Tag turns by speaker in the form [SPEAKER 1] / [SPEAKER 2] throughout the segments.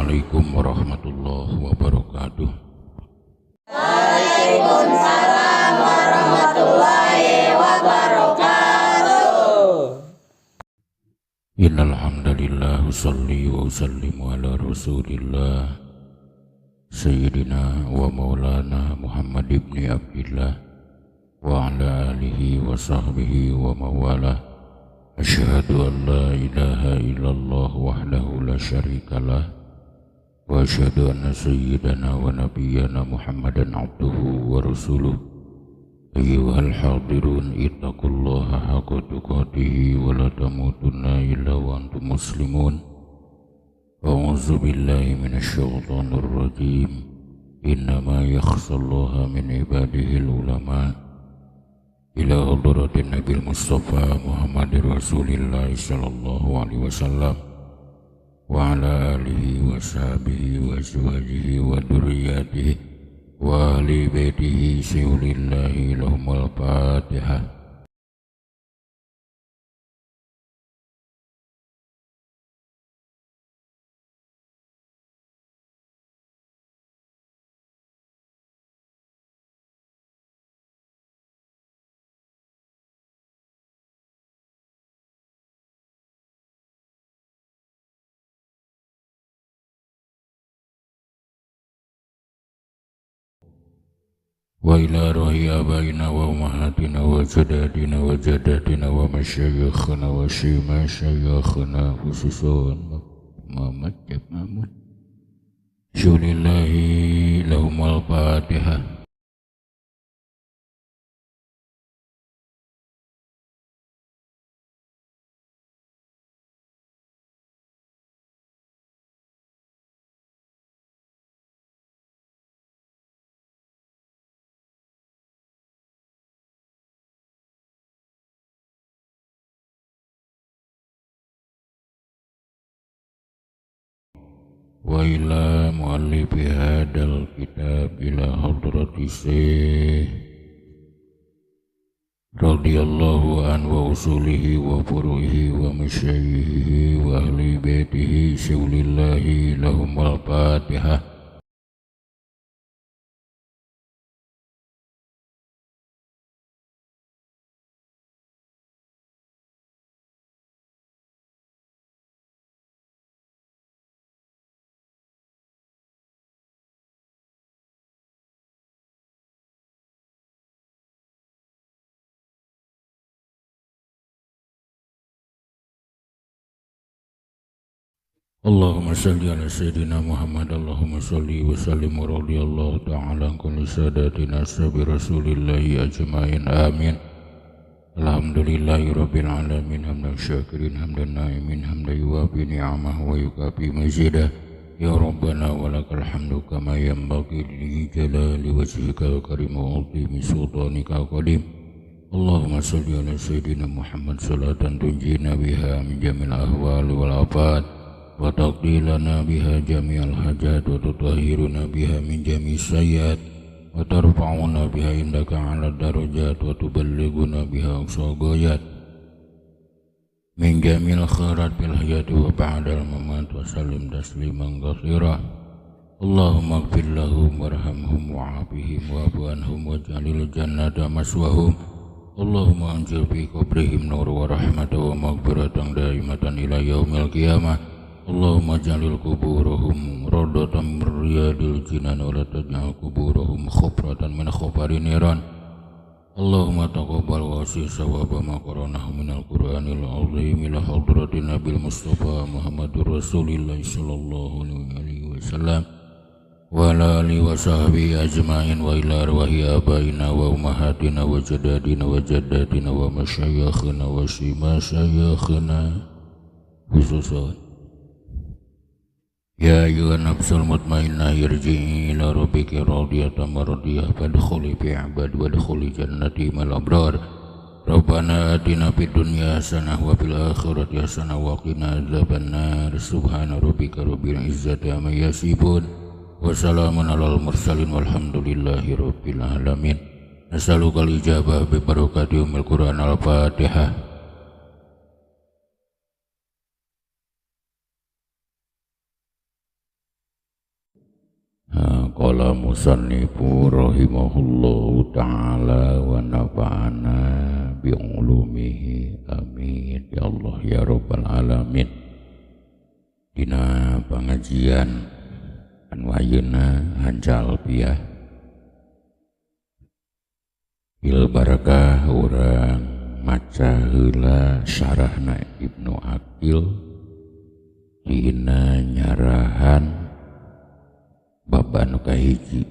[SPEAKER 1] Assalamualaikum warahmatullahi wabarakatuh.
[SPEAKER 2] Waalaikumsalam warahmatullahi wabarakatuh.
[SPEAKER 1] Innal hamdalillah usalli wa usallimu ala Rasulillah Sayyidina wa Maulana Muhammad ibni Abdillah wa ala alihi wa sahbihi wa mawalah. Asyhadu an la ilaha illallah wahdahu la syarikalah wa asyhadu anna sayyidana wa nabiyyana Muhammadan abduhu wa rasuluh. Ayyuhal hadirun ittaqullaha haqqa tuqatih wa la tamutunna illa wa antum muslimun. A'udzu billahi minasyaitonir rajim. Innama yakhshallaha min ibadihil ulama. Ila hadratin Nabil Mustafa Muhammadir Rasulillah sallallahu alaihi wasallam wa ala alihi wa sahbihi wa azwajihi wa dzurriyyatihi wa ahli baitihi syulillahi lahumul Fatihah. Wa ila ruhi abaina wa ummahatina wa jadadina wa jadatina wa masyayikhna wa masyayikhna khususan Muhammad Mahmud. Syulillahi lahumul Fatihah. Wa ila muallifi hadal kitab ila hadrati syekh radhiyallahu an wa usulihi wa furu'ihi wa masyayikhihi wa ahli baitihi syulillahi lahumul Fatihah. Allahumma salli ala Sayyidina Muhammad. Allahumma salli wa sallim wa radiyallahu ta'ala an kulli sadatina ashabi rasulillahi ajma'in. Amin. Alhamdulillahi rabbil alamin, hamdan syakirin, hamdan na'imin, hamdan yuwafi ni'amah wa yukafi mazidah. Ya Rabbana wa lakal hamdu kama yanbaghi li jalali wajhikal karim wa azimi sultanikal qadim. Allahumma salli ala Sayyidina Muhammad salatan tunjina biha min jamil ahwali wal afat wa taqdi lana biha jami'al hajat wa tutahhiruna biha min jami'is sayyiat wa tarfa'una biha indaka 'ala darajat wa tuballighuna biha aqsa ghayat min jami'il khairat fil hayati wa ba'dal mamat wa sallim tasliman katsira. Allahumma ighfir lahum warhamhum wa'afihim wa'fu anhum waj'alil jannata maswahum. Allahumma anzil fi qabrihim nur wa rahmatan wa maghfiratan daimatan ila yaumil qiyamah. Allahumma jalil kuburahum radatan min riyadil jinan wa la taj'al kuburahum khufratan min khufari niran. Allahumma taqabbal wa asih sawaba ma qara'nahu minal Qur'anil azim ila hadratin Nabil Mustafa Muhammadur Rasulillah sallallahu alaihi wasallam wa ala alihi wa sahbihi ajma'in wa ila arwahi abaina wa ummahatina wa jadadina wa jaddatina wa masyayikhina wa masyayikhina khususan. Ya ayyuhan nafsul mutmainnah irji'i ila rabbiki radiyatan mardiyah fadkhuli fi ibadi wadkhuli jannati mal abrar. Rabbana atina fid dunya hasanah wa fil akhirati hasanah wa qina adzabannar. Subhana rabbika rabbil izzati amma yasifun wa salamun alal mursalin walhamdulillahi rabbil alamin. Nas'aluka al-ijabah bi barakati ummil Qur'an. Al-Fatihah. Qala musannifu rahimahullahu ta'ala wa nafa'ana bi'ulumihi, amin ya Allah ya rabbal alamin. Dina pengajian anu ayeuna hancal piah bil barakah urang maca heula syarahna Ibnu Aqil dina nyarahan bab anu kahiji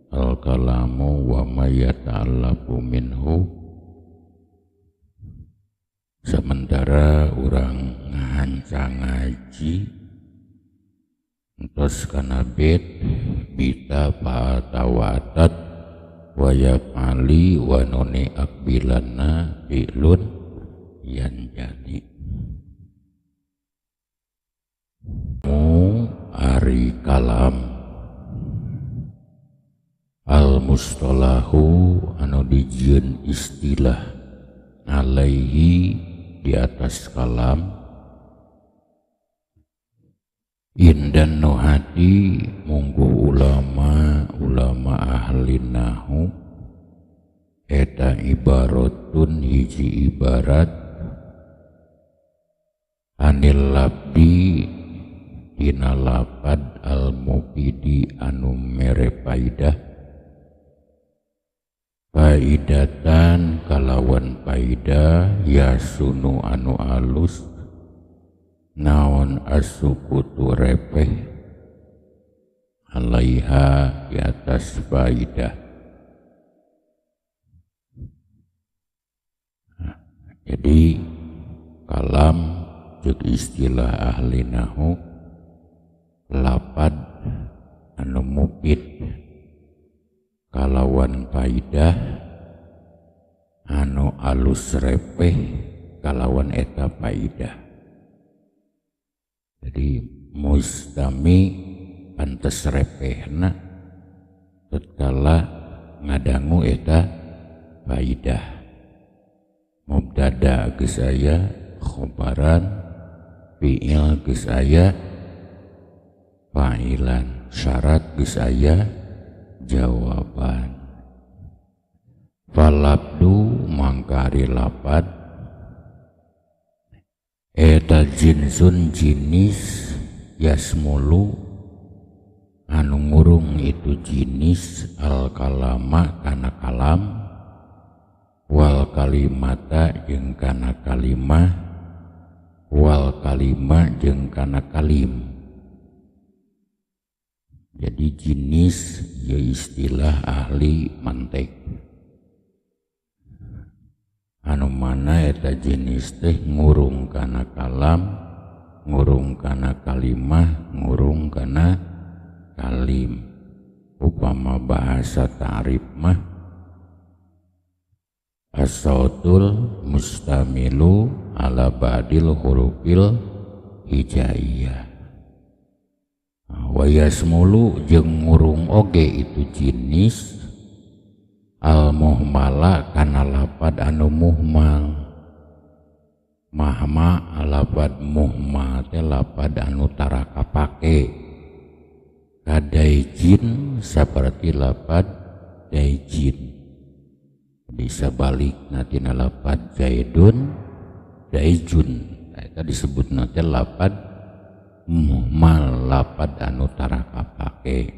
[SPEAKER 1] al kalamu wa ma yata'allaqu minhu. Sementara urang ngahancang ngaji entos kana bait bita fatawatat wa yaf'ali wa nuni akbilana fi'lun yanjali. Mu ari kalam al mustalahu anu dijieun istilah alaihi di atas kalam indan nuhati munggu ulama ulama ahli nahu eta ibaratun hiji ibarat anil labdi dina lapad al mufidi anu mere faidah faidatan kalawan faidah yasunu anu alus naon asukutu repeh alaiha di atas faidah. Nah, jadi kalam jeung istilah ahli nahu lapad anu mufid kalawan faidah anu alus repeh kalawan eta faidah. Jadi mustami pantes repehna tatkala ngadangu eta faidah. Mubtada geus aya, khobaran, fi'il geus aya, fa'ilan, syarat geus aya, jawaban. Falabdu mangkari lapad eta jinsun jinis yasmulu anu ngurung itu jinis al kalama kana kalam wal kalimata jeung kana kalimah wal kalima jeung kana kalim. Jadi jinis ya istilah ahli mantek anu mana eta jinis teh ngurung kana kalam, ngurung kana kalimah, ngurung kana kalim. Upama bahasa ta'rif mah as-sautul mustamilu ala ba'dil hurufil hijaiyah. Wa yasmulu jeung ngurung oge itu jinis al muhmala kana lapad anu muhmal. Mahma lapad muhmal teh lapad anu tara kapake kadaijin saperti lapad daijin. Bisa balik tina lapad zaidun daijun eta disebutna teh lapad muhmal, lapad anu tara kapake.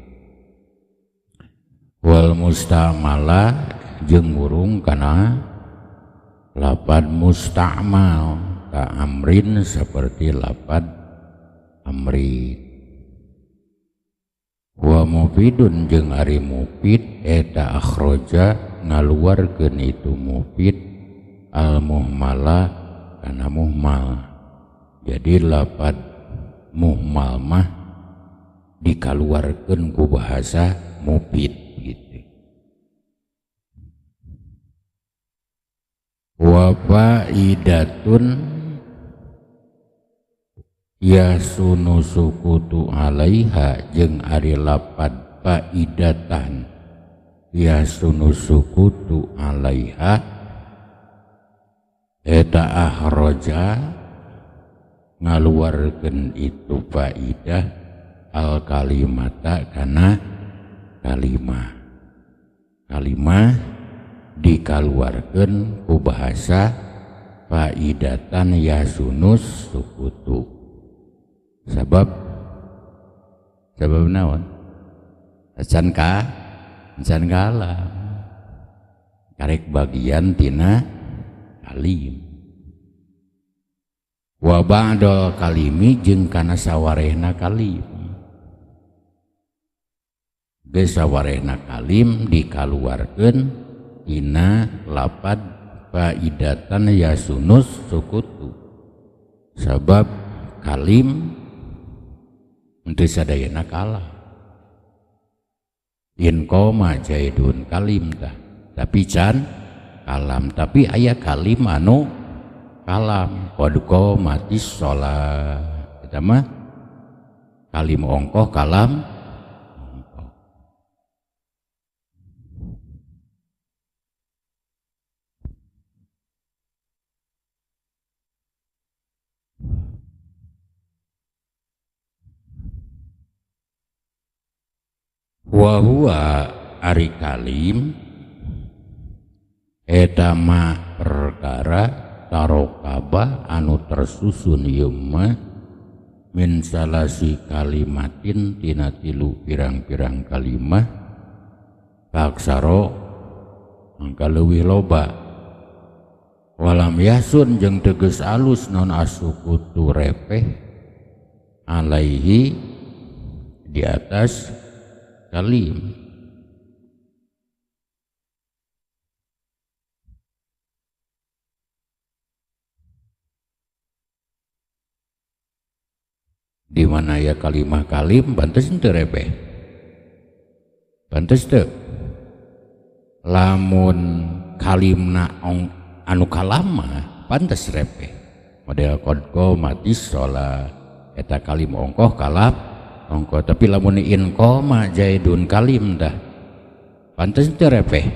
[SPEAKER 1] Wal mustamala jeung ngurung kana lapad musta'mal ka amrin seperti lapad amrin. Wa mufidun jeung ari mufid eta akhraja ngaluarkeun itu mufid al muhmala kana muhmal. Jadi lapad muhmal mah dikaluarkeun ku bahasa mufid gitu. Wa faidatun yasunu sukutu alaiha jeung ari lapad faidatan yasunu sukutu alaiha eta ahroja ngaluarkeun itu faidah al kalimata kana kalimah. Kalimah dikaluarkeun ku bahasa faidatan yasunus sukutu. Sabab naon? Acan ka acan kalam. Karek bagian tina kalim. Wa ba'dal kalimi jeung kana sawarehna kalim. Geus sawarehna kalim dikaluarkeun tina lapad faidatan yasunus sukutu. Sabab kalim henteu sadayana kalah. In qoma jaidun kalim tah, tapi can kalam, tapi aya kalim anu kalam qad qomatis shalah. Eta mah kalim ongkoh kalam ongkoh. Wa huwa ari kalim eta mah perkara tarokaba anu tersusun ieu mah min salasi kalimatin tina tilu pirang-pirang kalimah kaksaro mangka leuwih loba. Walam yasun jeung tegas alus non asukutu repeh alaihi di atas kalim. Di mana ya kalimah kalim pantes henteu repeh. Pantes teu. Lamun kalimna anu kalama pantes repeh. Model qad qomatis shalah eta kalim ongkoh kalam ongkoh, tapi lamun in qoma jaidun kalim dah pantes teu repeh.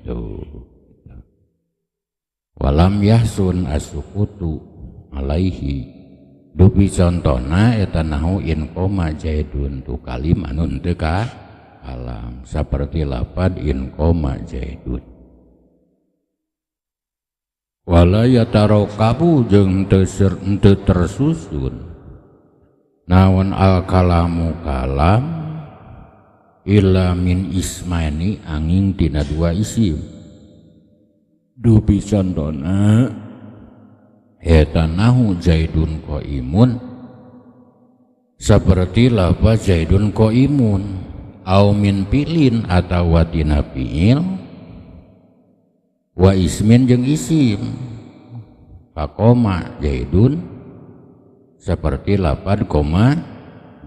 [SPEAKER 1] Tuh. Walam yahsun asukutu alaihi. Dupi contona eta nahu in qoma jaidun tu kalim anu henteu ka kalam saperti lapad in qoma jaidun. Wala yatarokabu jeung henteu tersusun naon al kalamu kalam illa min ismaini angin tina dua isim. Dupi contona eta nahu jaidun qaimun seperti lafaz jaidun qaimun au min fi'lin atawa tina fi'il wa ismin jeung isim faqoma jaidun seperti lafaz koma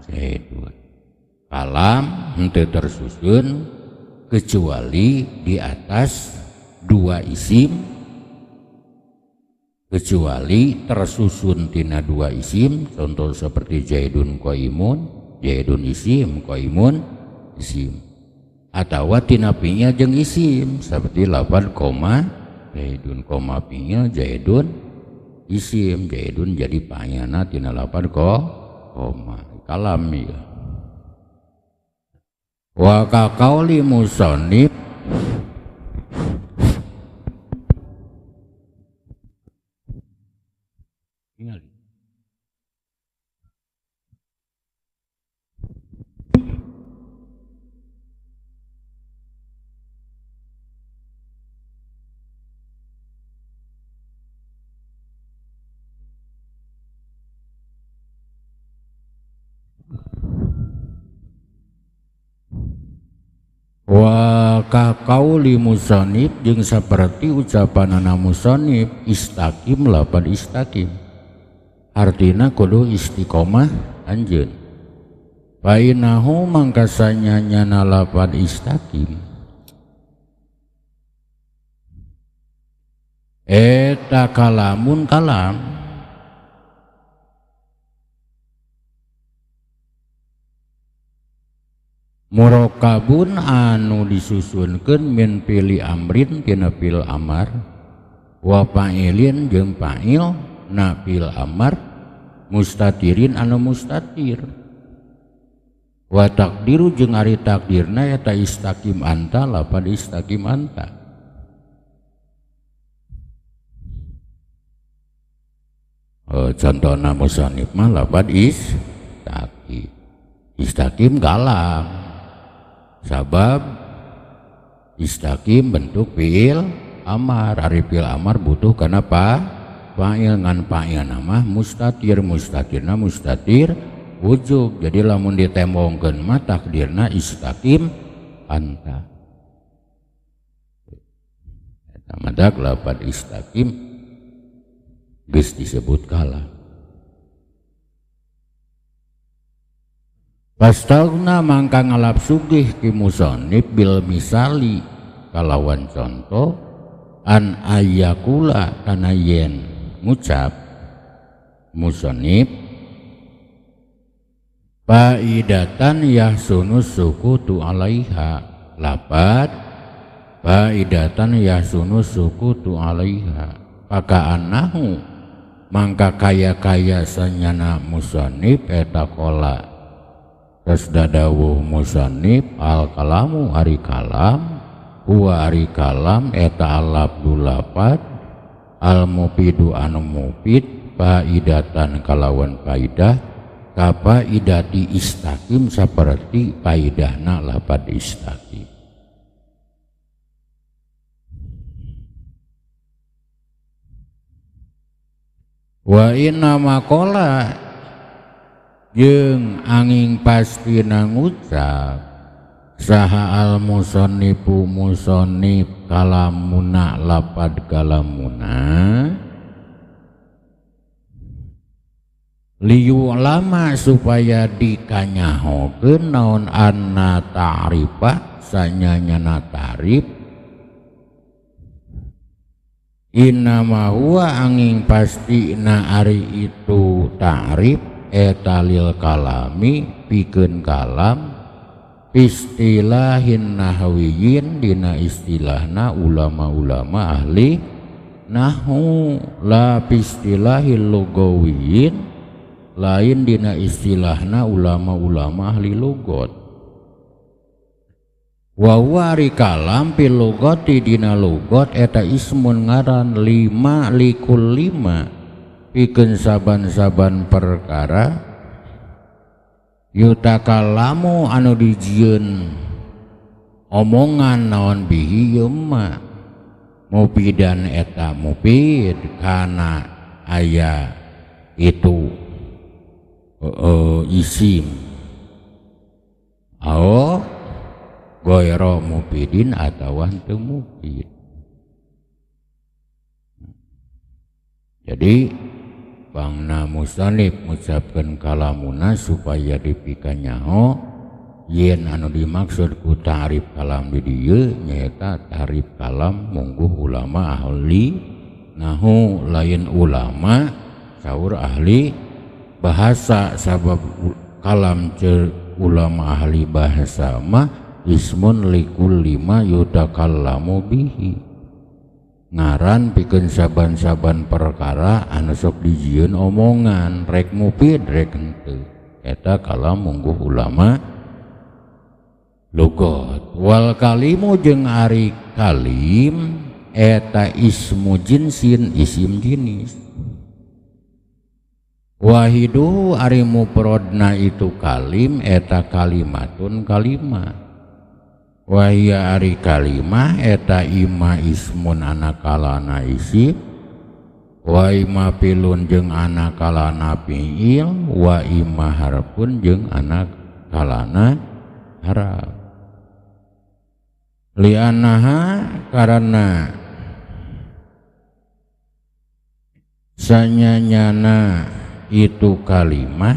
[SPEAKER 1] jaidun. Kalam henteu tersusun kecuali di atas dua isim, kecuali tersusun tina dua isim, contoh seperti jaidun qaimun, jaidun isim, qaimun isim, atawa tina fi'il jeung isim seperti lafaz koma jaidun, koma fi'il jaidun isim, jaidun jadi panyana tina lafaz koma kalam ya. Wa ka qauli musannif wa ka qauli musannif jeung saperti ucapanana musannif istaqim lapan istaqim artina kudu istiqomah anjeun. Fa innahu mangkasanya nyana lapan istaqim eta kalamun kalam murokabun anu disusunkeun min fili amrin tina fil amar wa fa'ilin jeung fa'il na fil amar mustatirin anu mustatir. Wa takdiru jeung ari takdirna eta istaqim anta lapad istaqim anta. Contohna musannif mah lapad istaqim. Istaqim kalam. Sabab istaqim bentuk fiil amar, ari fiil amar butuh kana fa'il, ngan fa'ilna mah mustatir, mustatirna mustatir wujub. Jadi lamun ditembongkeun mah takdirna istaqim anta. Eta madak lapad istaqim geus disebut kalam. Pastagna mangka ngalap sugih ki musannif bil misali kalawan contoh an ayakula kana yen ngucap musannif faidatan yahsunu sukutu alaiha, lapad faidatan yahsunu sukutu alaiha pakaanahu mangka kaya-kaya sanyana musannif eta kola terus dadawuh musannif al kalamu ari kalam huwa ari kalam eta al-labdu lapad al mufidu anu mufid faidatan kalawan faidah kafaidati istaqim saperti faidahna lapad istaqim. Wa inna maqala jeung angin pastina ngucap saha al musannifu musannif kalamuna lapad kalamuna liyu lama supaya dikanyahokeun naon anna ta'rifa sanyanyana ta'rif innama huwa angin pastina ari itu ta'rif eta lil kalami pikeun kalam istilahin nahwiyin dina istilahna ulama-ulama ahli nahwu la istilahil lugawiyin lain dina istilahna ulama-ulama ahli lugat. Wa wari kalam fil lugati dina lugat eta ismun ngaran lima likul lima pikeun saban-saban perkara yutakalamu anu dijieun omongan naon bihi ieu mah mufidan eta mufid kana aya itu isim ao goyro mufidin atawa henteu mufid. Jadi bangna musannif ngucapkeun kalamuna supaya dipikanyaho yen anu dimaksud ku ta'rif kalam di dieu nyaeta ta'rif kalam mungguh ulama ahli nahu lain ulama saur ahli bahasa, sabab kalam ulama ahli bahasa mah ismun likul lima yutakallamu bihi, ngaran pikeun saban-saban perkara anu sok dijieun omongan rek mufid rek henteu eta kalam mungguh ulama lugat. Wal kalimu jeung ari kalim eta ismu jinsin isim jinis wahidu ari mufradna itu kalim eta kalimatun kalimah wahia ari kalimah eta ima ismun anakalana isim wa ima filun jeung anakalana fiil wa ima harfun jeung anakalana haraf li'annaha karena sanyanyana itu kalimah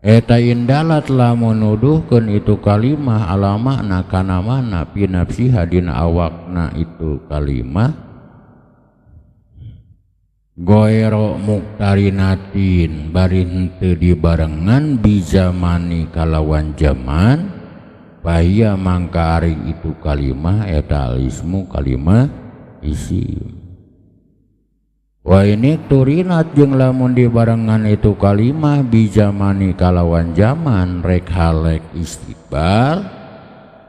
[SPEAKER 1] eta indalat lamun nuduhkeun itu kalimah ala makna kana makna fi nafsiha dina awakna itu kalimah goero muktarinatin bari henteu dibarengan bizamani kalawan jaman bahia mangka ari itu kalimah eta alismu kalimah isim. Wa ini turinat jeung lamun dibarengan itu kalimah bijamani kalawan zaman rek halek istiqbal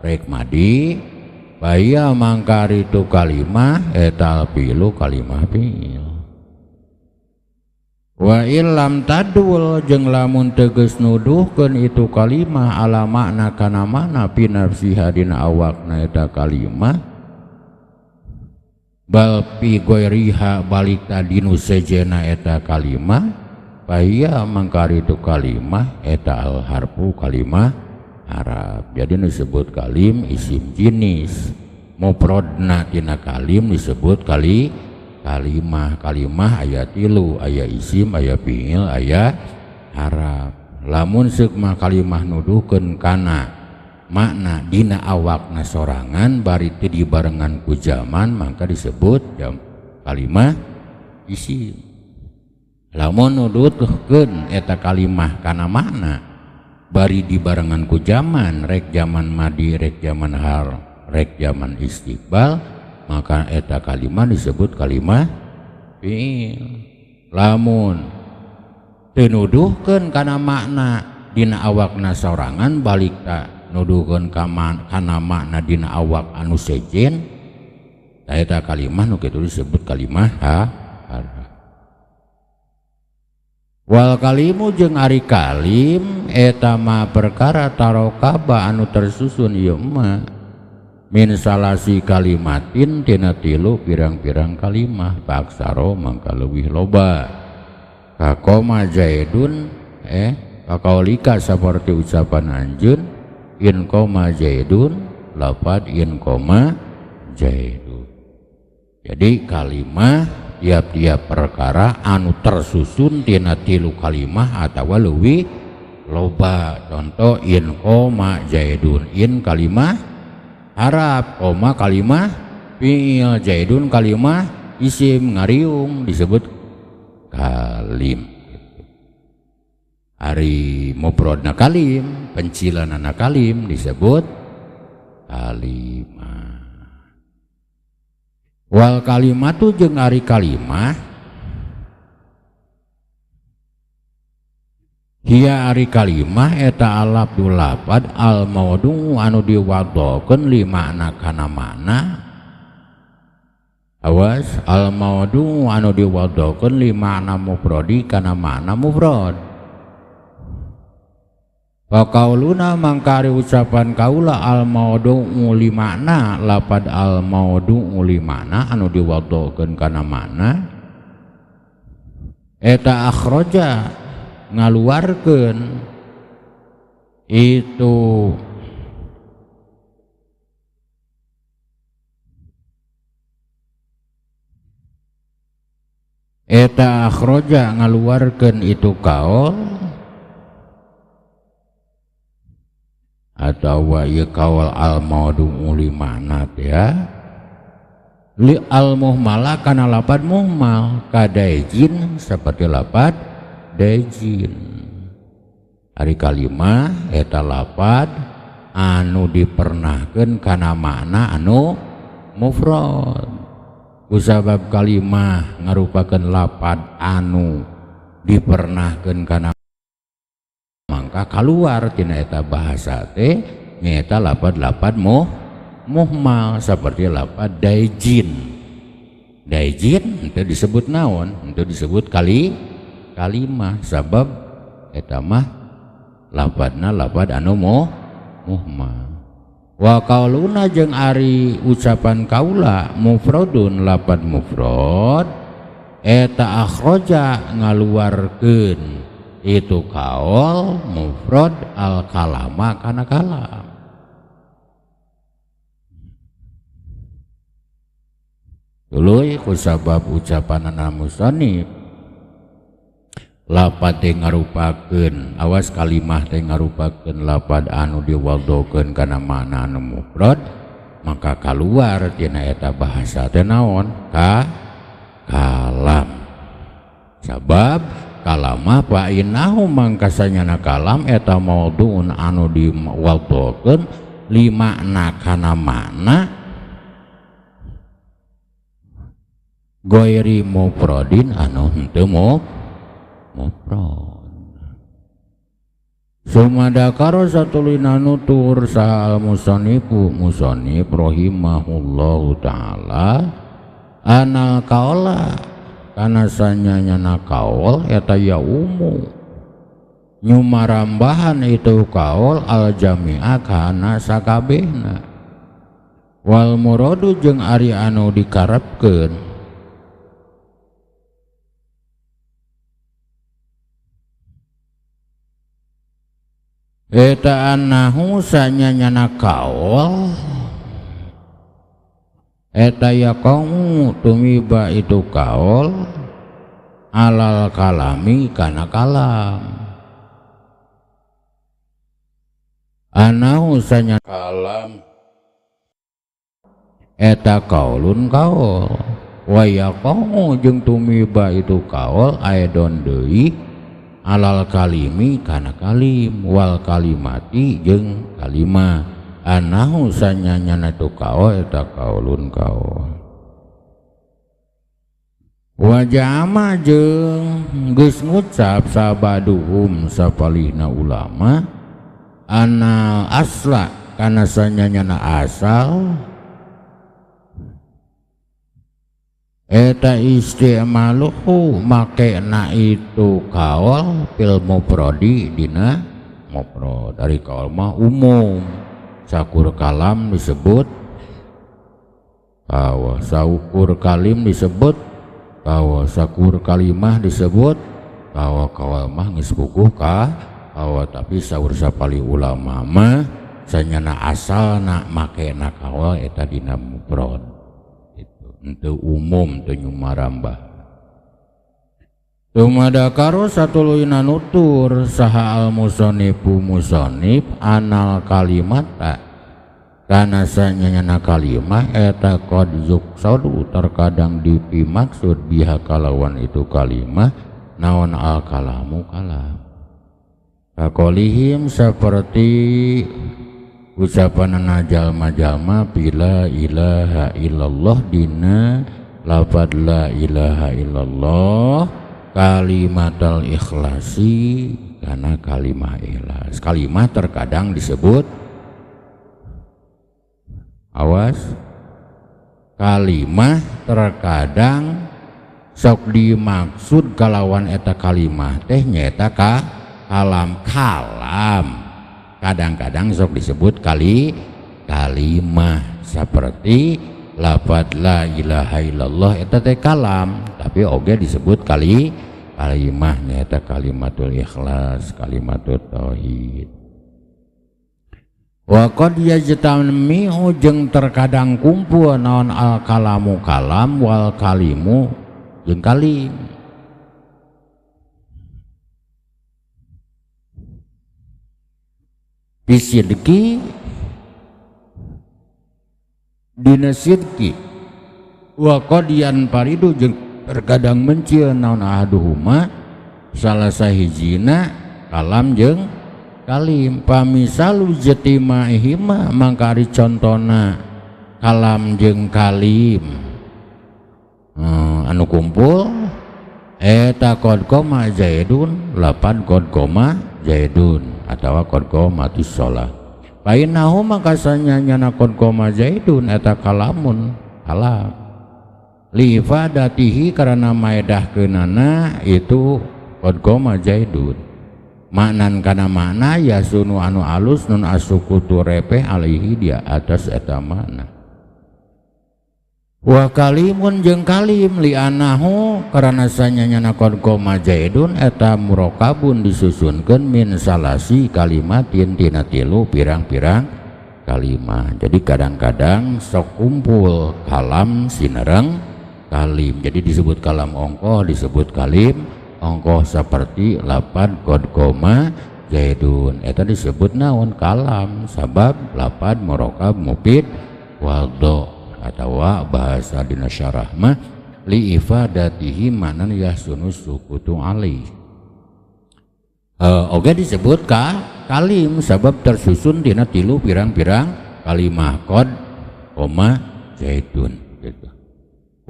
[SPEAKER 1] rek madi baya mangkar itu kalimah eta fi'lu kalimah fi'il. Wa illam tadul jeung lamun tegas nuduhkeun itu kalimah ala makna kana makna fi nafsiha dina awakna eta kalimah bal fi ghairiha balik tadi nu sejena eta kalimah bahia mangkar itu kalimah eta al harfu kalimah haraf. Jadi disebut kalim isim jenis, mufradna tina kalim disebut kali kalimah. Kalimah aya tilu, aya isim, aya fi'il, aya haraf. Lamun seuk mah kalimah nuduhkeun kana makna dina awakna sorangan bari teu dibarengan ku zaman maka disebut jam kalimah isim. Lamun nuduhkeun eta kalimah kana makna bari dibarengan ku zaman rek zaman madi rek zaman hal rek zaman istiqbal maka eta kalimah disebut kalimah fi'il. Lamun teu nuduhkeun kana makna dina awakna sorangan balik ta nuduhkeun kana makna dina awak anu sejen eta kalimah nu kitu disebut kalimah harf. Wal kalimu jeung ari kalim eta mah perkara tarokaba anu tersusun ieu mah min salasi kalimatin tina tilu pirang-pirang kalimah paksaro mangka leuwih loba kakoma zaidun kakaulika saperti ucapan anjeun in koma zaidun lafad in koma zaidun. Jadi kalimah tiap-tiap perkara anu tersusun tina tilu kalimah atawa leuwih loba. Contoh in koma zaidun, in kalimah haraf, koma kalimah fi'il, zaidun kalimah isim ngariung disebut kalim. Ari mufradna kalim, pencilanana kalim disebut kalimah. Wal kalimatu jeung ari kalimah hiya ari kalimah eta alabdul lapad al maudhu anu diwadokeun li makna kana makna. Awas al maudhu anu diwadokeun li makna mufradi kana makna mufrad. Wa qauluna mangkari ucapan kaula al maudhu'u li makna lapad al maudhu'u li makna anu diwadokeun kana makna eta akhraja ngaluarkeun itu eta akhraja ngaluarkeun itu kaul atau ieu kaul al maudhu'u li makna ya li al muhmala kana lapad muhmal kadaijin seperti lapad daijin. Ari kalimah eta lapad anu dipernahkeun kana makna anu mufrad. Kusabab kalimah ngarupakeun lapad anu dipernahkeun kana mangka kaluar tina eta bahasa teh nyaeta lapad-lapad muhmal seperti lapad daijin. Daijin itu disebut naon? Itu disebut kalimah sabab eta mah lapadna lapad anu muhmal. Wa qauluna jeung ari ucapan kaula mufradun lapad mufrad eta akhraja ngaluarkeun itu kaul mufrad al kalama kana kalam. Tuluy kusabab ucapanana musannif lapad teh ngarupakeun awas kalimah teh ngarupakeun lapad anu diwadokeun kana makna anu mufrad maka kaluar tina eta bahasa teh naon ka kalam. Sabab kalama fa innahu mangkasanyana kalam eta maudhu'un anu diwadokeun li makna kana makna Ghairi mufradin anu henteu mufrad. Sumadakaro satulina nutur saha al-musannifu musannif rahimahullahu ta'ala anal kaola kana sanyanyana kaol eta ya umu nyumarambahan itu kaol al jami'a kana sakabehna wal muradu jeung ari anu dikarepkeun eta anahu sanyanyana kaol eta yaqau tumiba itu kaol alal kalami kana kalam anahu sanya kalam eta kaulun kaol wa yaqau jeung tumiba itu kaol aidon deui alal kalimi kana kalim wal kalimati jeung kalimah anahu sanyanyana tu kaol eta kaulun kaol wa jama jeung geus ngucap sabaduhum sapalihna ulama ana asla kana sanyanyana asal eta istimaluhu makena itu kaol fil mufradi dina mufrad. Dari kaol mah umum sakur kalam disebut kaol, saukur kalim disebut kaol, sakur kalimah disebut kaol. Kaol mah geus puguh ka kaol, tapi saur sapali ulama mah sanyana asalna makena kaol eta dina mufrad. Untuk umum teu nyumarambah. Tumadakaro satuluyna nutur saha al musannifu musannif anal kalimata kana sanyana kalimah eta qad yuqsadu terkadang dipimaksud biha kalawan itu kalimah naon al kalamu kalam kakolihim seperti ucapan jalma-jalma bila ilaha illallah dina lafad la ilaha illallah kalimatal ikhlasi karena kalimah ikhlas. Kalimah terkadang disebut, awas, kalimah terkadang sok dimaksud kalawan eta kalimah teh nyaeta ka kalam. Kalam kadang-kadang sok disebut kali kalimah seperti lafadz la ilaha illallah eta teh kalam, tapi oge disebut kali kalimah nyaeta kalimatul ikhlas, kalimatut tauhid. Wa qad yajtami'u jeung terkadang kumpul naon al kalamu kalam wal kalimu jeung kalim. Bisidki dina sidki wa qad yanfaridu jeung terkadang mencil naon ahaduhuma salah sahijina kalam jeung kalim. Pamisalu jtimaihima mangka ari contona kalam jeung kalim anu kumpul eta qad qoma zaidun lapan qad qoma zaidun atawa qad qomatis shalah. Fa innahu maka sanyanyana qad qoma zaidun eta kalamun kalam li ifadatihi karena maedahkeunana itu qad qoma zaidun maknan kana makna yasunu anu alus nun asukutu repeh alaihi dia atas eta makna. Wa kalimun jeung kalim li anahu karena sanyanyana qad qoma zaidun eta murakabun disusunkeun min salasi kalimatin tina tilu pirang-pirang kalimah. Jadi kadang-kadang sok kumpul kalam sinereng kalim. Jadi disebut kalam ongkoh, disebut kalim ongkoh seperti lapan qad qoma zaidun eta disebut naon kalam sabab lapan murakab mufid wadho atawa bahasa dina syarah mah li ifadatihi manan yahsunu sukutu alaih. Oge disebut ka kalim sabab tersusun dina tilu pirang-pirang kalimah qad qoma zaidun gitu.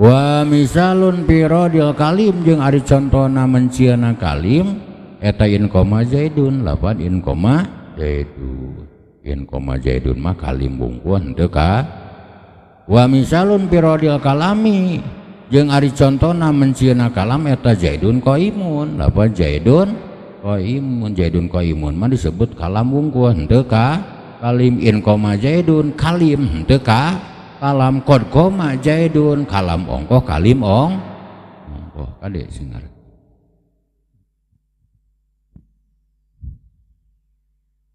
[SPEAKER 1] Wa misalun pirodil kalim jeung ari contona mencieuna kalim eta in koma zaidun lapan in koma zaidun in koma zaidun mah kalim bungkuan henteu ka. Wa misalun pirodil kalami jeung ari contona mencieuna kalam eta zaidun qaimun lapan zaidun qaimun zaidun qaimun mah disebut kalam bungkuan henteu ka kalim in koma zaidun kalim henteu ka kalam qad koma zaidun kalam ongkoh kalim ong ongkoh kade sing ngarti.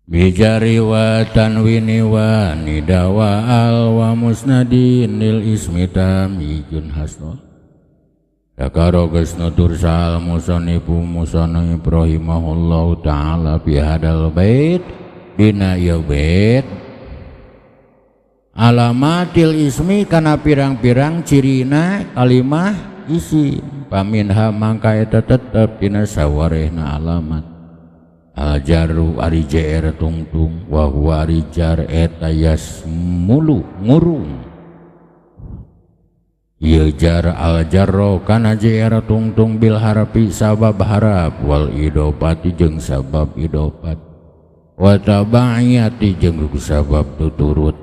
[SPEAKER 1] Bijari wa tanwini wa nida wa al wa musnadin lil ismi tamijun hasno Dakaro geus nutur sal musanifu musannif rahimahullahu taala fi hadal bait dina ieu bait alamatil ismi kana pirang-pirang cirina kalimah isi paminha mangka eta tetep dina sawarehna alamat aljaru ari jr tungtung wa huwa ari jar eta yasmulu ngurung ieu jar aljarro kana jr tungtung bil harfi sabab harap wal idopati jeung sabab idopat wa tabaiyati jeung sabab tuturut.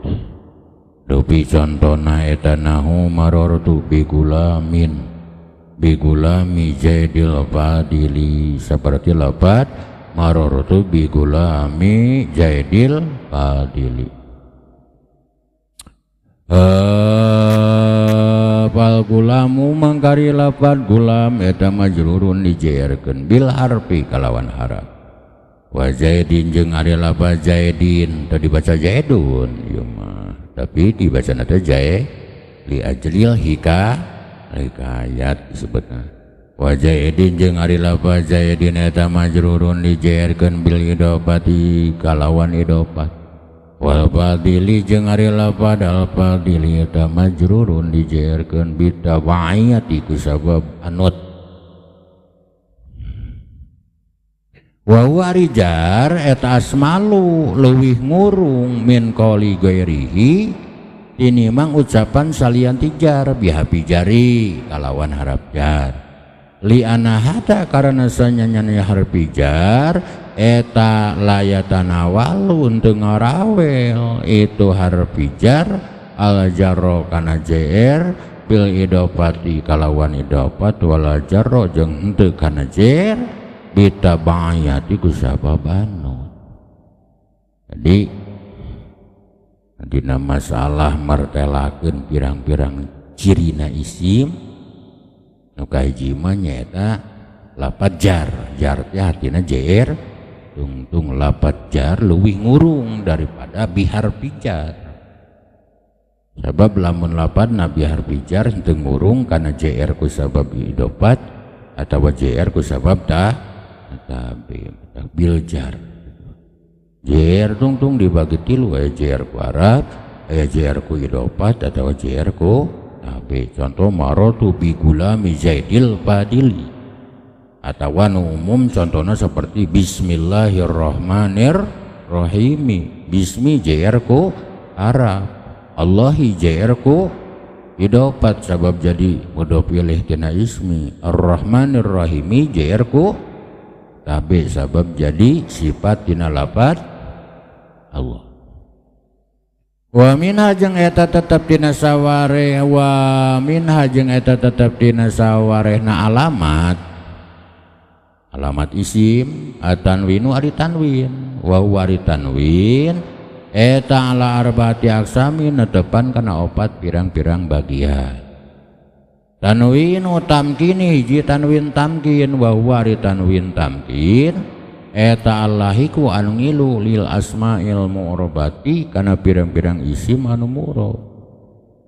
[SPEAKER 1] Dupi contona eta nahu marortu bigulamin bigulami jaidil fadili seperti lapat marortu bigulami jaidil fadili. Fal gulamu mangkari lapat gulam eta majrurun dijerkeun bil harfi kalawan harap wa zaidin jeung ari lapat zaidin teu dibaca zaidun ieu mah tapi dibaca nate jae li ajlil hika hikayat disebutna wa zaidin jeung ari lafaz zaidin eta majrurun dijerkeun bil idopati kalawan idopat wal fadili jeung ari lafaz al fadili eta majrurun dijerkeun bitawaiyati ku sabab anut wa huwa rijar eta asmalu leuwih ngurung min qoli ghairihi tinimang ucapan salian tijar bihapi jari kalawan harap jar li anahata karena sanyanyana harfi jar eta layatanawalu teu ngarawel itu harfi jar al jarro kana jr bil idopati kalawan idopat wala jarro jeung henteu kana jer bitabayati ku sabab anu. Jadi dina masalah martelakeun pirang-pirang cirina isim nu kahiji mah nyaeta lapat jar, jar teh artina jer tungtung lapat jar leuwih ngurung daripada bihar pijar. Sabab lamun lapat na bihar pijar henteu ngurung kana jr ku sabab idopat atawa jr ku sabab ta tabi biljar jr tungtung dibagi tilu aya jr ku Arab aya jr ku idopat atau jr ku tabi. Contoh marotu bi gulami zaidil fadili atau nu umum contohnya seperti bismillahirrahmanirrahim bismi jr ku Arab Allahi jr ku idopat sabab jadi mudhof ilaih tina ismi arrahmanirrahimi jr ku tabi sabab jadi sifat dina lapat Allah. Wa minha jeung eta tetep dina saware wa minha jeung eta tetep dina sawarehna alamat alamat isim atanwinu ari tanwin wa huwa ari tanwin eta ala arbaati aqsami netepan kana opat pirang-pirang bagian. Tanwinu tamkini hiji tanwin tamkin wa huwa ari tanwin tamkin eta allahiku anu ngilu lil asma'il mu'rabati kana pirang-pirang isim anu mu'rab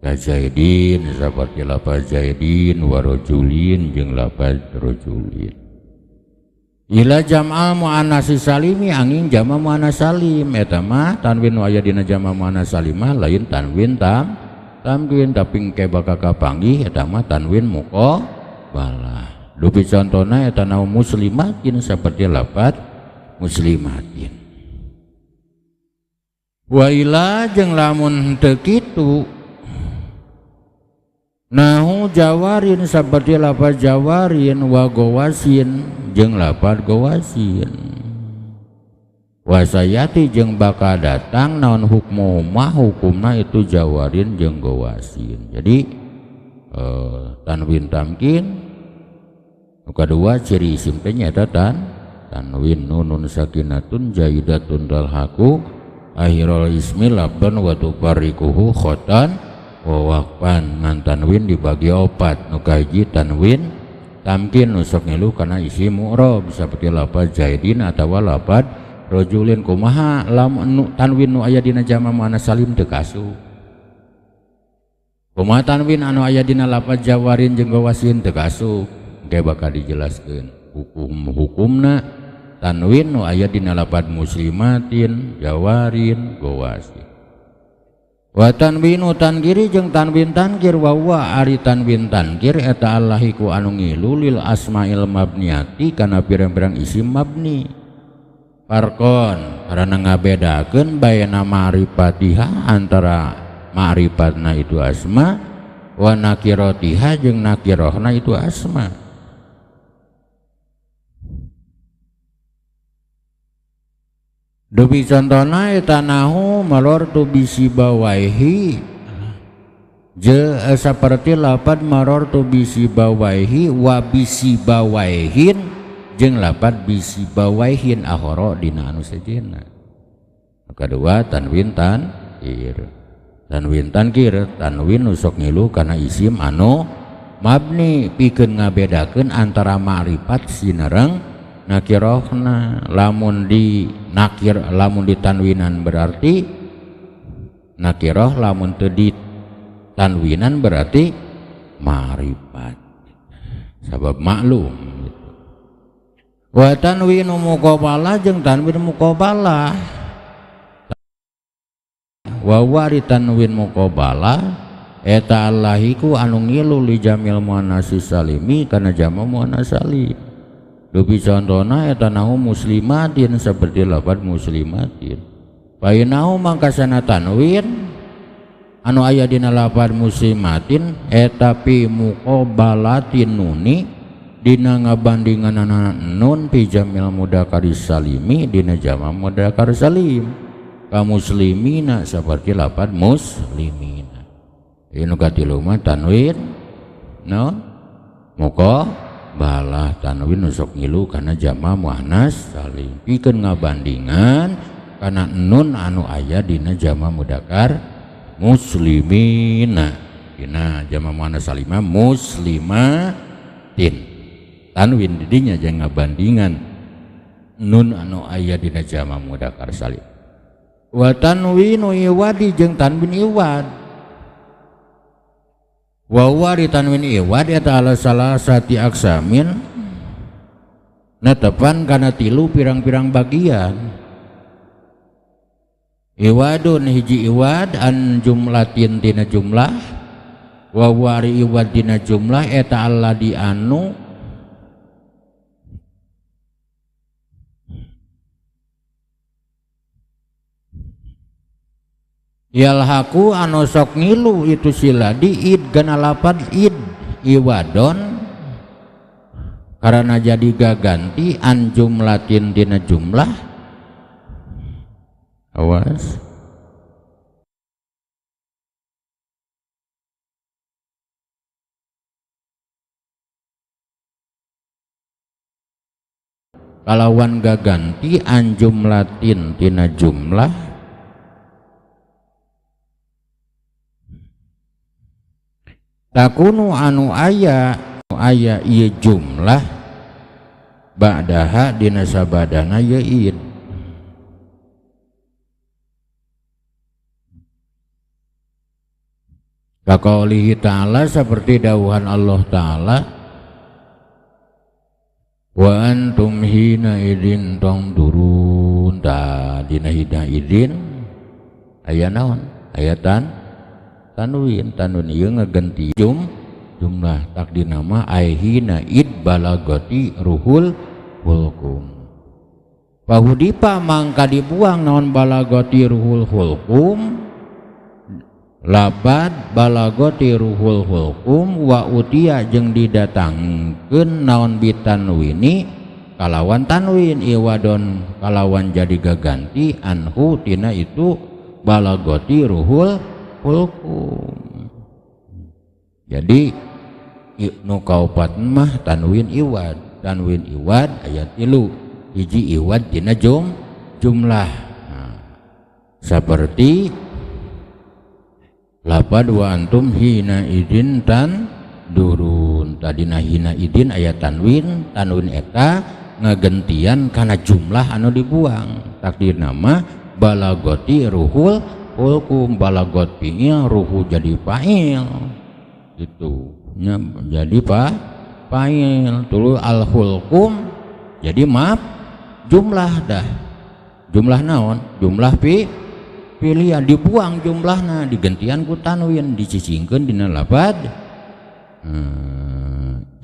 [SPEAKER 1] ka zaidin saperti lafaz zaidin wa rajulin jeung lafaz rajulin ila jam'al muannats salimi angin jama muannats salim eta mah tanwin nu aya dina jama muannats salimah lain tanwin tamkin tapi engke bakal kapanggih eta mah tanwin muqabalah. Dupi contona eta naum muslimatin seperti lafaz muslimatin. Wa ila jeung lamun henteu kitu Nahu jawarin seperti lafaz jawarin wa gowasin jeung lafaz gowasin. Wasayati jeung bakal datang naon hukmu mah hukumna itu jawarin jeung gowasin. Jadi tanwin tamkin nu kadua ciri isim teh nyaeta tanwin nunun sakinatun jaidatun dalhaku akhirul ismi labdan wa tufarriquhu khotan wa waqfan. Ngan tanwin dibagi opat, nu kahiji tanwin tamkin nu sok ngilu kana isim mu'rab seperti lafaz zaidin atawa lafaz rajulin. Kumaha lam nu tanwin nu aya dina jama muannas salim teu kasup? Kumaha tanwin anu aya dina lafaz jawarin jeung gawasin teu kasup? Engke bakal dijelaskeun hukum-hukumna tanwin nu aya dina lafaz muslimatin, jawarin, gawasin. Wa tanwinu tankiri jeung tanwin tankir wa huwa ari tanwin tankir eta allahiku anu ngilu lil asmail mabniati kana pirang-pirang isim mabni. Parkon karena ngabedakeun baina ma'rifatiha antara ma'rifatna itu asma wa nakiratiha jeung nakirahna itu asma. Dupi contohna eta nahu marortu bisibawaihi je saperti lapad marortu bisibawaihi wa bisibawaihin jeung lapad bisibawaihin akhara dina anu sejenna. Kadua tanwin tankir. Tanwin tankir tanwin nu sok ngilu kana isim anu mabni pikeun ngabedakeun antara ma'rifat sinereng nakirahna. Lamun di nakir lamun ditanwinan berarti nakirah, lamun teu ditanwinan berarti ma'rifat sabab maklum gitu. Wa tanwinu muqabalah jeung tanwin muqabalah wa wari tanwin muqabalah eta allahiku anu ngilu li jamil muannats salimi kana jama muannats salim. Dupi contohna eta nahu muslimatin seperti lafaz muslimatin. Painahu mangkasana tanwin anu aya dina lafaz muslimatin eta pi muqabalatin nuni dina ngabandinganana nun pi jamil mudzakkar salimi dina jama mudzakkar salim ka muslimina seperti lafaz muslimina. Ieu nu katilu mah tanwin naon muqabalah tanwin nu sok ngilu kana jama muannas salim pikeun ngabandingan kana nun anu aya dina jama mudzakkar muslimina dina jama muannas salima muslimatin tanwin didinya jeung ngabandingan nun anu aya dina jama mudzakkar salim. Wa tanwinu iwadi jeung tanwin iwad wa wari tanwin iwad eta ala salasati aksamin netepan kana tilu pirang-pirang bagian. Iwadun hiji iwad an jumlatin tina jumlah wa wari iwad dina jumlah eta alladzi anu yalhaku anu sok ngilu itu sila di id gana lapad id iwadon karena jadi gaganti an jumlatin dina jumlah. Awas kalawan gaganti an jumlatin tina jumlah takunu anu aya aya ieu jumlah ba'daha dina sabadana ye id. Kaqaulihi ta'ala seperti dawuhan Allah ta'ala wa antum hina idzin tangdurun. Ta dina hina idzin aya naon? Aya tanwin. Tanwin ieu ngegenti jumlah takdirna mah ai hina id balagati ruhul hulqum. Pahudipa mangka dibuang naon balagati ruhul hulqum Lapad balagoti ruhul hulkum wa utia jeung didatangkeun naon bitanwini kalawan tanwin iwadon kalawan jadi gaganti anhu tina itu balagoti ruhul hulkum. Jadi nu kaopat mah tanwin iwad, tanwin iwad aya 3, hiji iwad tina jumlah. Nah, seperti lapad wa antum hina idin tan durun, tadina hina idin aya tanwin, tanwin eta ngagentian kana jumlah anu dibuang. Takdir nama balagoti ruhul hulkum, balagot fi'il ruhu jadi fa'il gitu nya, jadi fa'il tuluy al hulkum jadi maaf jumlah dah, jumlah naon, jumlah pilihan dibuang jumlahna digentian ku tanwin dicicingkeun dina lapad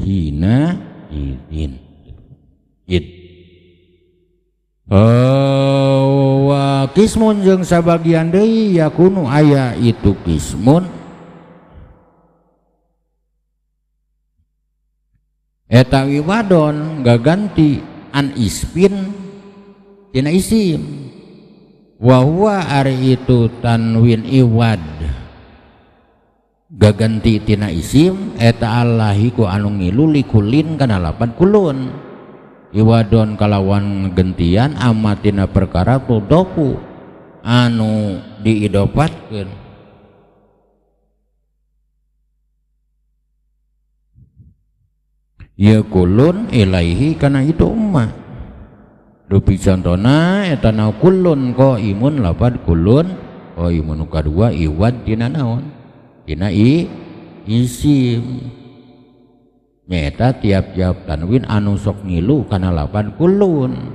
[SPEAKER 1] hina idin id. Wa kismun jeung sabagian deui yakunu aya itu kismun eta wiwadon gaganti an ispin tina isim wa huwa ari itu tanwin iwad gaganti tina isim eta allahi ku anu ngilu likulin kana lapan kulun iwadon kalawan gentian amatina perkara tudoku anu diidopatkeun. Ya kulun ilaihi kana itu ummah. Rupi contona eta na kulun qaimun lapad kulun qaimun kadua iwad tina naon tina isim nyaeta tiap-tiap tanwin anu sok ngilu kana lapan kulun,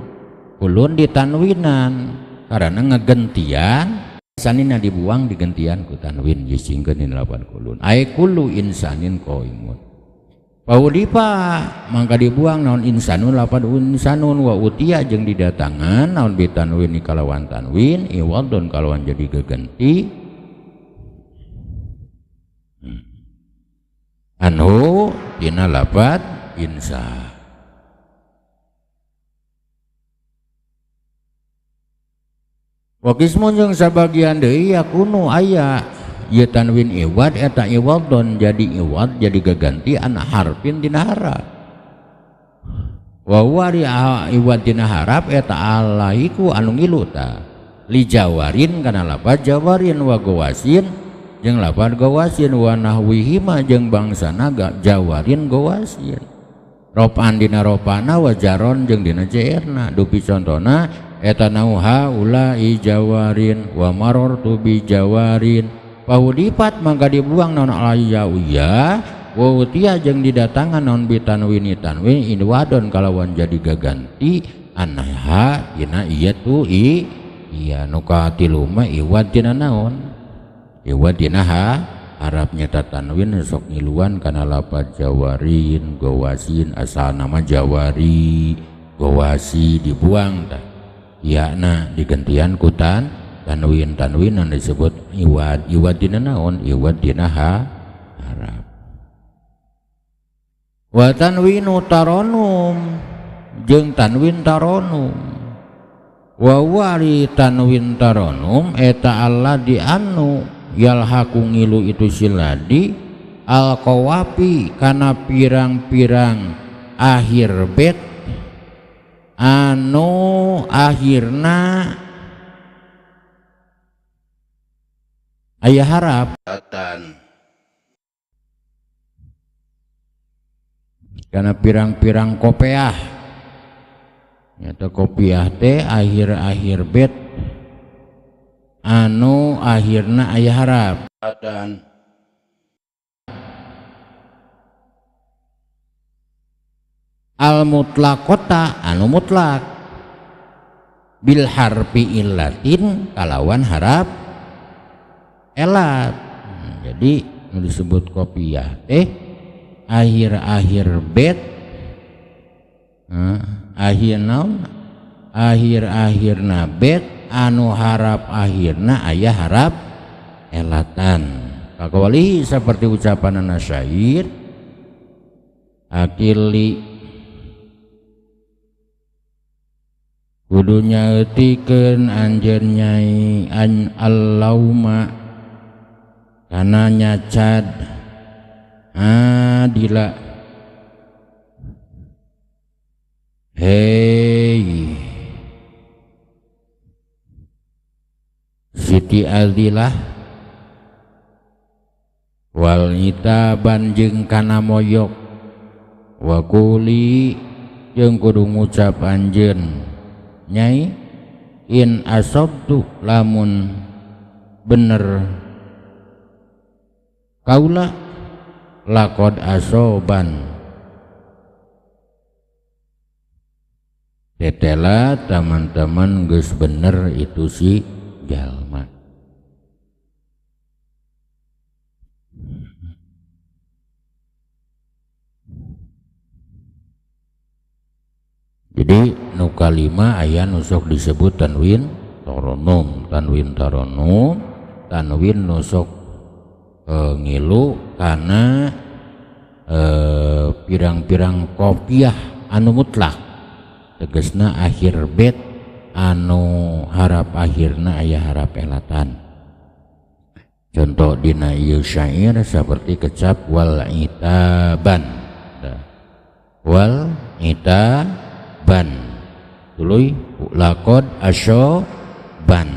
[SPEAKER 1] kulun ditanwinan karena ngegentian sanina dibuang digentian ku tanwin disingkeun dina lapan kulun ai kullu insanin qaimun. Paudipa mangka dibuang naon insanun lapan insanun wa utia jeung didatangan naon bitanwin kalawan tanwin iwadon kalawan jadi gegenti anhu dina lapat insa. Wa qismun jeung sabagian deui yakunu aya ieu tanwin iwad eta iwadon jadi iwad jadi gaganti an harfin dina haraf. Wa huwa iwad dina haraf eta alaiku anu ngilu ta li jawarin kana lapat jawarin wa gawasin jeung lapat gawasin wa nahwihima jeung bangsana jawarin gawasin ropan dina ropana wa jaron jeung dina jerna. Dupi contona eta nauha ulai jawarin wa marartu bi jawarin pahudipat mangka dibuang naon alaya uya wa utia jeung didatangan naon bitanwini tanwin inwadon kalawan jadi gaganti anha dina ieu tu i iya nu katilu mah iwad dina naon iwad dina ha harap nyata tanwin sok ngiluan kana lapad jawarin gawasin asal nama jawari gawasi dibuang tah iyana digentian ku tanwin, tanwin yang disebut iwad, iwad dina naon, iwad dina ha harap. Wa tanwinu taronum jeung tanwin taronum wa wari tanwin taronum eta Allah di anu yalhaku ngilu itu siladi al qawafi kana pirang-pirang akhir bet anu akhirna aya harap karena pirang-pirang kopiah nyata kopiah teh akhir-akhir bet anu akhirna aya harap al mutlaqota anu mutlak bil harfi illatin kalawan harap elat. Jadi disebut kopiah teh akhir-akhir bet akhir naon akhir-akhirna bet anu harap akhirna aya harap elatan. Kakawali seperti ucapan anak syair akili kudu nyaeutikeun anjeun nyai an allauma kana nyacad adila. Hei Siti Adilah wal itaban jeung kana moyok wakuli jeung kudu ngucap anjeun nyai in asobtu lamun bener kaula lakod asoban. Tetela teman-teman geus bener itu si jalma. Jadi nu kalima aya nu sok disebut tanwin taronum, tanwin taronum, tanwin nu sok ngilu kana pirang-pirang kopiah anu mutlak. Tegesna akhir bait anu harap akhirna aya harap elatan. Contoh dina ieu syair seperti kecap wal itaban. Wal itaban tuluy lakod asyoban.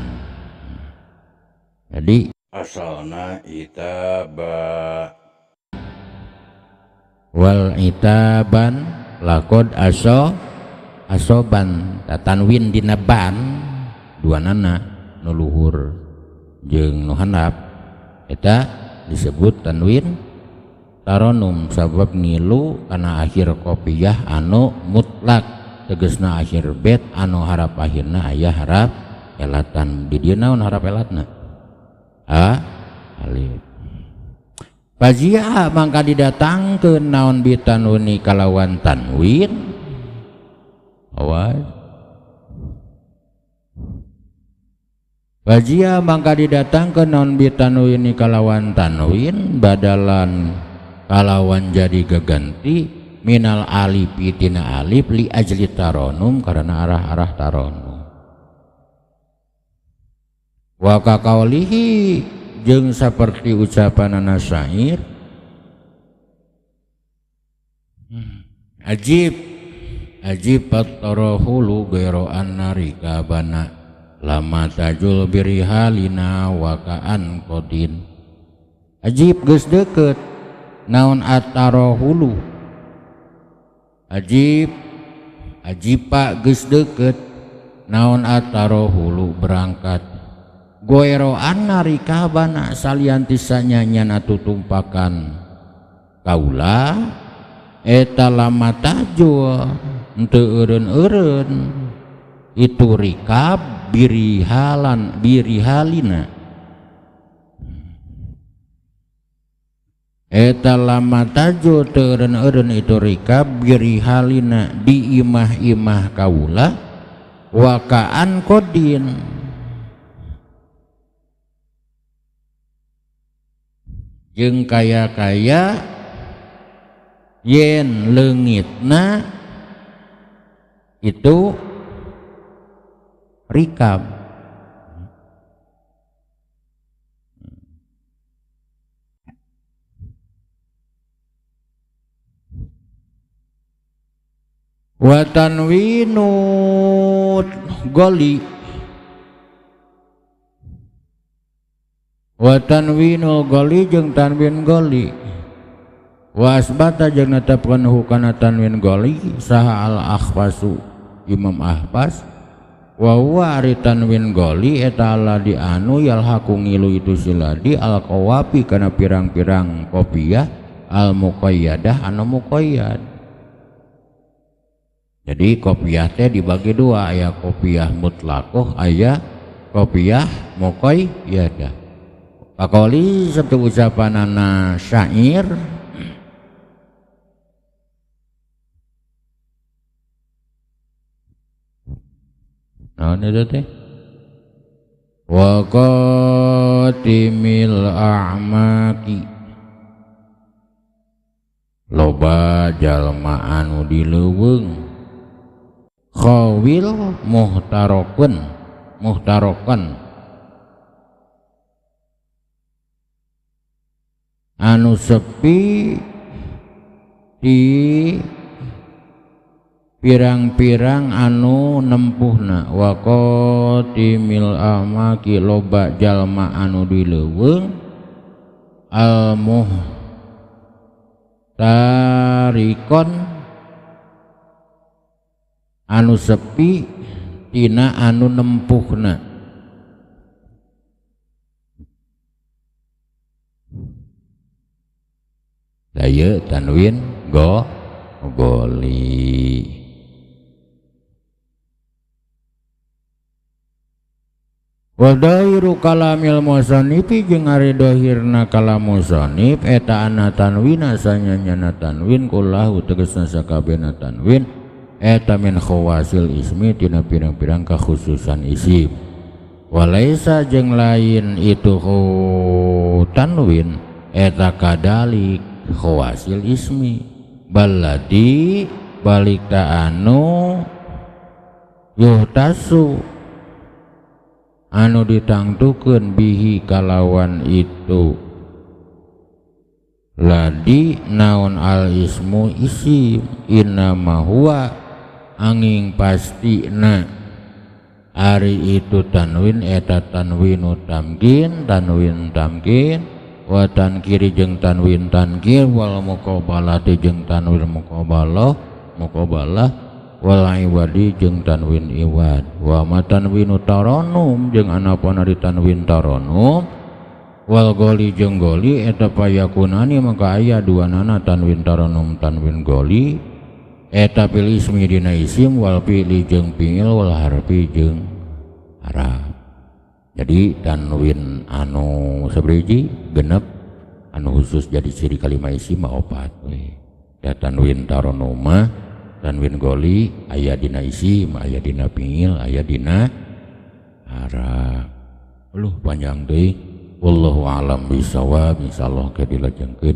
[SPEAKER 1] Jadi
[SPEAKER 3] asalna itaba
[SPEAKER 1] wal itaban lakod asoban tanwin dina ban dua nana nu luhur jeung nu handap eta disebut tanwin taronum sabab ngilu kana akhir kopiah anu mutlak tegesna akhir bait anu harap akhirna aya harap elatan. Di dieu naon harap elatna? A alif. Fazia mangka didatangkeun naon bitanuni kalawan tanwin. Awas. Fazia mangka didatangkeun naon bitanwini kalawan tanwin badalan kalawan jadi geganti minal alifi tina alif li ajli taronum karena arah-arah taronum. Wa kaqaulihi jeung saperti ucapanana syair ajib ajib at-tarahulu ghairu annarika bana lama tajul birihalina wa ka'an qadin. Ajib geus deukeut naon at-tarahulu ajib ajipa geus deukeut naon at-tarahulu berangkat goero annarika bana salian ti sanyanyana tutumpakan kaula eta lama tajul henteu eureun-eureun itu rikab birihalan birihalina eta lama tajul teu eureun-eureun itu rikab birihalina di imah-imah kaula wakaan kodin jeung kaya-kaya yen leungitna itu rikab. Wa tanwinu goli wa tanwinu goli jeung tanwin goli wa asbata jeung netepkeun hukana tanwin goli saha al akhfasu Imam Ahfas wa huwa ari tanwin goli eta aladi anu yalhaqu ngilu itu siladi al qawafi kana pirang-pirang kopiah al muqayyadah anu muqayyad. Jadi kopiah teh dibagi dua, aya kopiah mutlakoh aya kopiah muqayyadah. Pakoli seperti ucapanana syair naon eta teh wa Waqatimil a'maki loba jalma anu di leuweung khawil muhtarokan muhtarokan anu sepi di pirang-pirang anu nempuhna. Waqatimil a'maki loba jalma anu di leuweung al muhtarikon anu sepi tina anu nempuhna. Daya tanwin go goli. Wa dahiru kalamil musanifi jeung ari dahirna kalam musanif eta anna tanwina sanyanyana tanwin kullahu tegasna sakabehna tanwin eta min khawasil ismi tina pirang-pirang kakhususan isim. Walaisa jeung lain itu tanwin eta kadalik khawasil ismi baladi balik ta anu yuhtasu anu ditangtukeun bihi kalawan itu ladi naon al ismu isim innama huwa angin pastina ari itu tanwin eta tanwinu tamkin tanwin tamkin wa tankiri jeung tanwin tankir wal muqabalati jeung tanwin muqabalah muqabalah wal iwadi jeung tanwin iwad wa ma tanwinu taranum jeung anapana di tanwin taranum wal goli jeung goli eta payakunani maka aya duanana tanwin taranum tanwin goli eta fil ismi dina isim wal fi'li jeung fi'il wal harfi jeung haraf. Jadi tanwin anu sabriji genep anu khusus jadi ciri kalimah isim mah opat we. Ya tanwin taranum mah tanwin goli aya dina isim, aya dina fi'il, aya dina haraf. Aduh panjang deui. Wallahu alam bisawab, insyaallah ke dilajengkeun.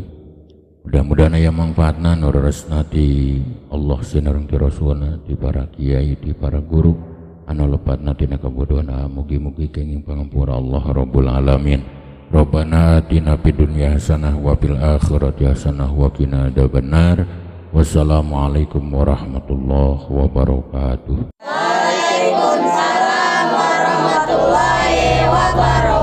[SPEAKER 1] Mudah-mudahan aya mangfaatna nu resna ti Allah sinareng ti Rasulna ti para kiai ti para guru anu lepatna tina kabodohan. Mugi-mugi kenging pangampura Allah Rabbul Alamin. Rabbana atina fid dunya hasanah wa fil akhirati hasanah wa qina adzabannar. Wassalamualaikum warahmatullahi wabarakatuh.
[SPEAKER 2] Waalaikumsalam warahmatullahi wabarakatuh.